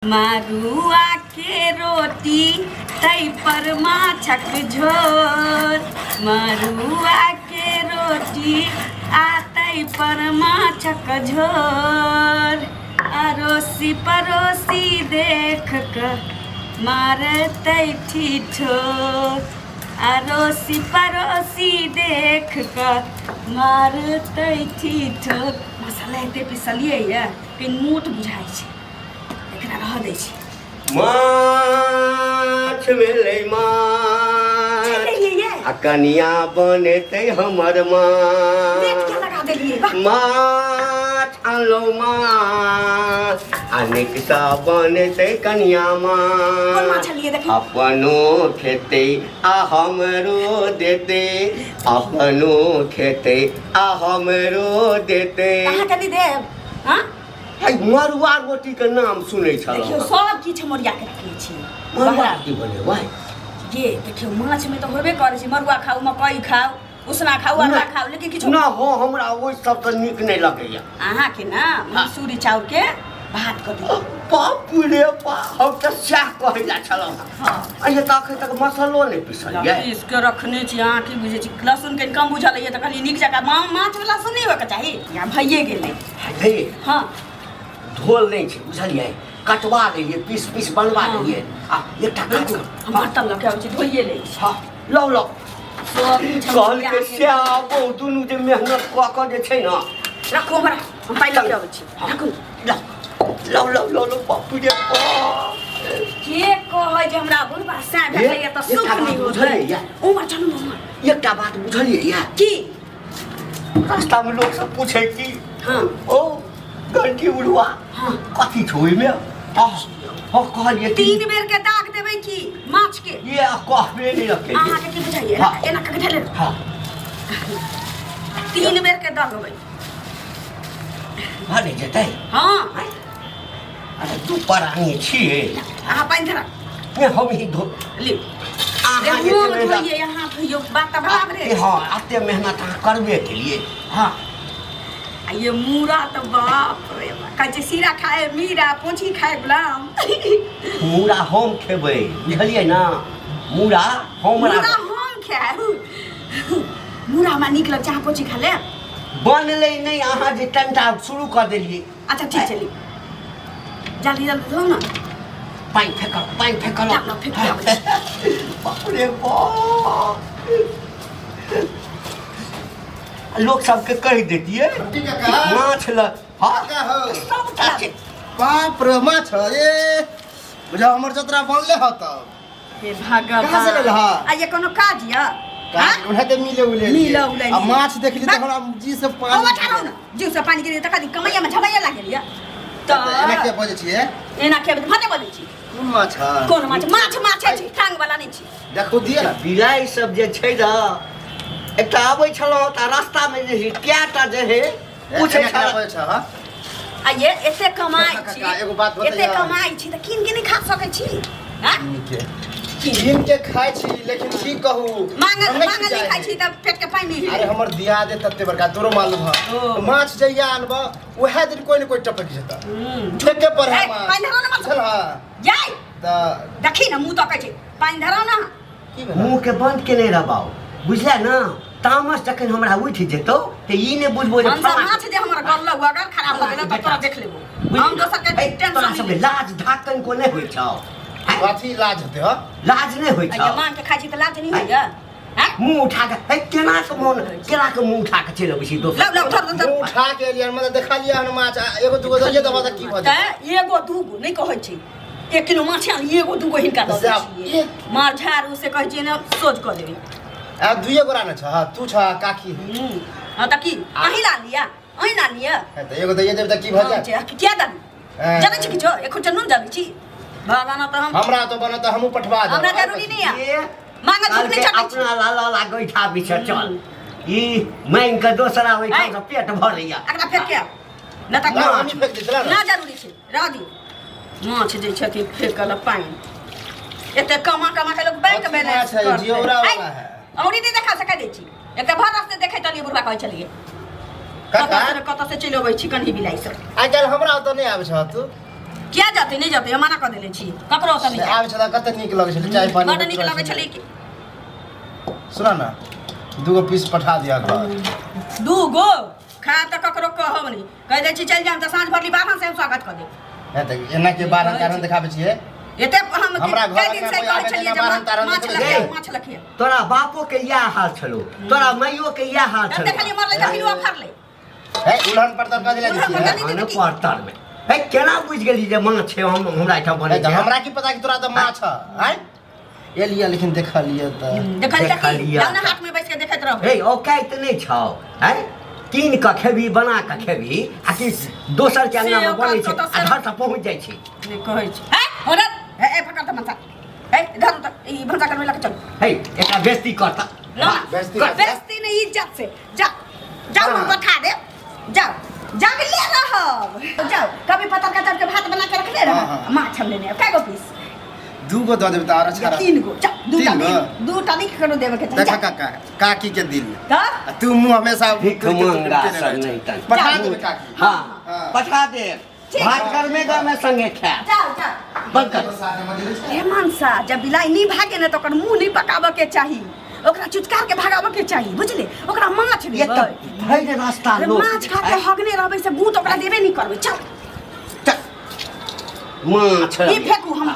मड़ुआ के रोटी तै पर माछक झोर, मड़ुआ के रोटी आ तै पर माछक झोर। अड़ोसी पड़ोसी देख कऽ मारतै ठिठोर, अड़ोसी पड़ोसी देख कऽ मारतै ठिठोर। मसाला एते पिसलियै यऽ कनि मोट बुझाइ छै, एकरा रह दै छी। माछ भेलै माछ आ कनिया बनेतै हमर माछ। लगा देलियै वाह। माछ अनलहुँ माछ आ नीकसँ बनेतै कनिया कोन माछ माछ। अनलियै देखी। अपनो खेतै आ हमरो देतै, अपनो खेतै आ हमरो देतै। अहाँ कनि देब? हाँ है, मरुआ रोटी के नाम सुनै छलहुँ। देखियौ, सब किछु हम ओरिया के रखने छी। मरुआ बहरा। रोटी बनेबै? ये देखियौ, माछ में तऽ होबे करै छै, मरुआ खाउ, मकई खाउ, उसना खाउ, अरवा खाउ, लेकिन किछु ना हो, हमरा ओहि सब तऽ नीक नहि लगैया। अहाँके ना मसूरी चाउर के भात कऽ दियौ। बाप रे बाप, हम तऽ सएह कहै लए छलहुँ। हाँ। अरे तऽ अखन तक मसलो नहि पिसल यऽ। पीस के रखने छी। अहाँ की बुझै छी, लहसुन कनि कम बुझल होइए तऽ कहलियै नीक जकाँ माछ वाला लहसुन नहि होइके चाही। या भइए गेलै। हे। हाँ। धोल नहि छै, बुझलियै? कटवा लेलियै, पीस पीस बनवा हाँ। लेलियै। आ एकटा काज करू। हम बर्तन लऽ के आबै छी, धोइए लै छी। हँ, लौ लौ। सब किछु हम कहलकै ओरिया के- सएह बहु दुनू जे मेहनत कऽ कऽ जे छै ने। राखू हमरा, हम पानि लऽ के आबै छी, राखू। लौ लौ लौ लौ लौ, बाप रे बाप। के कहै जे हमरा बुढ़बा सैं भेटलैए तऽ एकटा सुख बात नहि होतै। बुझलियै? उमर चलू ने, उमर। एकटा बात बुझलियै या? की? रास्ता में लोग सब पूछे कि हाँ। ओ घंटी बुढ़वा हाँ। कथी छौ ओहिमे? हाँ, कहलियै कि 3 बेर के दाग देबै की माछ के? ये कहबे नहि रखै। अहाँके की बुझाइए? हाँ। एना कऽ के ढेले। हाँ। 3 बेर के दगबै। भले जेतै। हाँ। अरे दू प्राणी छियै। अहाँ पानि धरा। ने हम ही धो लिउ। अहाँ अरे जे मोन मेहनत- धोइए, यहाँ धोइयो, बात तऽ बराबरे। हाँ, एते मेहनत अहाँ करबे केलियै। हाँ। आ ये मूड़ा तऽ बाप रे बाप। कहै छै सीरा खाए मीरा, पोछी खाए गुलाम। मूड़ा हम खेबै, बुझलियै ने? मूड़ा हमरा मूड़ा हम खायब। मूड़ा हमरा नीक लग छै, अहाँ पोछी खा लेब। बनलै नहि, अहाँ जे टंटा शुरू कऽ देलियै। अच्छा ठीक छै, लिउ। जल्दी जल्दी धो ने। पानि फेकल, पानि फेकल। लाउ, लाउ, फेक के आबै छी। बाप रे बाप, लोक सबके कहि देतियै ठीक है, का? माछ ल। हाँ। काका हो। सबटा छै। बाप रे, माछ ए बुझा हमर जतरा बनले ह तब। हे भगवान। कहाँ से लेलह? आ ये कोनो काज यऽ? हाँ? उन्हें तो मिले उले मिले उले आ माछ देखली तऽ बस। हमरा जी से ओ पानी बैठा रहू ने, जीव से पानी गिरे तखन कमैया में झमैया लागल यऽ तऽ। एना किया बजै छियै? एना किया बजै? बजै छी। कोन माछ है? कोन माछ? माछ माछे छी, टांग वाला नहि छी। देखू दिअ ने। बिलाइ सब जे छै ने, एकटा आबै छलहुँ तऽ रास्तामे जे छै कएटा जे है पूछै एना किया छल। बजै छ, हँ? आ ये एते कमाइ काका, छी, एगो बात एते बतैयौ। कमाइ छी तऽ कीन के नहि खा सकै छी? हाँ? कीन के, कीन के खाइ छी, लेकिन की कहू, मांगल हम नहि मांगल नहि खिचाइ खाइ छी तऽ पेट के पानि नहि अरे हिलै। हमर दिया दे तते बड़का तोरो मालूम है। ओ। माछ जहिया आनब उएह दिन कोई न कोई टपक जेता। हम्म। ठेके पर है ए, माछ। पानि धरो ने माछ। बुझल है? जाय। तऽ देखी ने, मुँह तकै छै, पानि धरो ने। की भेल? मुँह के बंद केने रहबाउ, बुझले ने? तामस जखन हमरा उठि जेतौ तऽ ई नहि बुझबो जे हमसब फलाना- माछ जे हमर गललौ अगर खराब भऽ गेलै तऽ तोरा देख लेबो। बुझली हम दोसर के ए, टेंशन तोरा नहि सबके लेब। लाज धाक कनिको नहि होइ छौ? हैं? कथी लाज हेतै हँ? लाज नहि होइ आ छौ? ये मांग के खाइ छी तऽ लाज नहि होइया? हैं? मुँह उठा के हे, केना के मोन, केना के मुँह उठा के चलि अबै छी दोसर? लाउ लाउ, धर धर। मुँह उठा के एलियै मतलब देखा लियै हन माछ आ एगो दूगो दइए देबऽ तऽ की भऽ जेतै? तऽ एगो दूगो नहि कहै छी, 1 किलो माछ आन, एगो दूगो हिनका दऽ दै से छियै। मार झाड़ से कहै छियै ने, सोझ कऽ देबै। आ दुइए गोरा ने छ, तू छ आ काकी। हम्म, हँ तऽ की अहीं ला लिअ, अहीं ला लिअ। हँ, तऽ एगो दैए देब तऽ की भऽ हँ, जायत? छै, किया देबै? हैं। जनै छी किछो? एक खुच्चा नून जनै छी भगवान तऽ हम हमरा तो बनत तऽ हमहूँ पठवा देब। हमरा जरूरी नहि यऽ। ये मांगल झूठ नहि कहलकै छाटै छी। अपना लाला ला गोइठा बिछऽ चल, ई मांगि कऽ दोसरा ओहिठाम सँ पेट भरैया। एकरा फेंक के आउ नहि तऽ ना, हमही फेंक दै छला ना ने। जरूरी छै, रह दियौ। माछ जे छथिन फेकल पानि, एते कमा कमा के लोक बैंक अथी बैलेंस माछ है, करतै। जियौरा वाला ऐ, है। औरी नहि देखा सकै दै छी, एकटा भर रास्ते देखैत छलियै, बुढ़बा कहै छलियै काका कतऽ से कतऽ से चलि अबै छी कन्ही बिलाइ सब। आइ काल्हि हमरा ओतऽ नहि आबै छह तू। किया जतै नहि जतै, हम मना कऽ देने छी, ककरो ओतऽ नहि। आबै छलै कते नीक लगै छलै चाय पानी। बड्ड नीक लगै छलै कि। सुन न, दूगो पीस पठा दिया घर। दू गो खायब तऽ ककरो कहब नहि, कहि दै छी चलि जायब तऽ साँझ भरली बाहर से हम स्वागत कऽ देब। हे तऽ एना के बारह कारण देखाबै छियै? एते हम हमरा घर कए दिन से अंगना कोइ कहै आबै छलियै तऽ जे बारहन तारहन माछ देखबै। लखिया, ए। माछ लखिया। तोरा बापो के इएह हाल छलो, तोरा माइयो के इएह हाल तब छलो। देखलियै मरलै तऽ पिलुआ फड़लै। हे उलहन पर तर कऽ उलहन पर दिला। दऽ खाना परतर में हे केना बुझि गेली जे माछ छै हम हमरा एहिठाम बनै छै? हमरा की पता कि तोरा तऽ माछ है। आँय एलियै लेकिन देखलियै तऽ देखलियै तऽ की? देखलियै। जाउ ने हाथ में बैस के देखैत रहू। हे औकाइत नहि छौ? हैं, कीन कऽ खेबही, बना कऽ खेबही आ कि दोसर के अंगना में से बनै छै ओकर आ तऽ घर से पहुँच जाइ छै। नहि कहै छै। हे होरत हे, ए पकड़ तऽ भनसा, हे इधर उतर, ई भनसा करबै लऽ के चल। हे एकरा बेइज्जती करता। ना। बेइज्जती कर। बेइज्जती नहीं, इज्जत से जा, जाओ। हम पठा दे, जाओ, जगले रहब, जाओ। कभी पतर का के भात बना के रखले रह। हाँ, हाँ। माछ हम लेने आयब। कै गो पीस? दूगो दऽ देबै तऽ आर अच्छा रहत। तीन गो, जा, दूटा। तीन गो? नहीं, दूटा नहीं, ककरो देवे के चाही। देखा जा। काका, काकी के दिल तऽ आ तू मुँह हमेशा भीख मंगा सब नहीं तन। पठा जा। देबै काकी। हाँ। हाँ। पठा दे। ठीक। भात गरमे गरमे संगे खायब। जाओ जाओ। बंद कर। हे मनसा, जब बिलाई नहीं भागे ने तऽ ओकर मुंह नहीं पकाबऽ के चाही, ओकरा चुचकार के भगाबऽ के चाही, बुझले? ओकरा माछ ये देबै। तऽ भरि रास्ता अरे लोक माछ खा के हगने रहबै से गूंत ओकरा देबे नहीं करबै। चल। चल। माछ ई फेकू हम।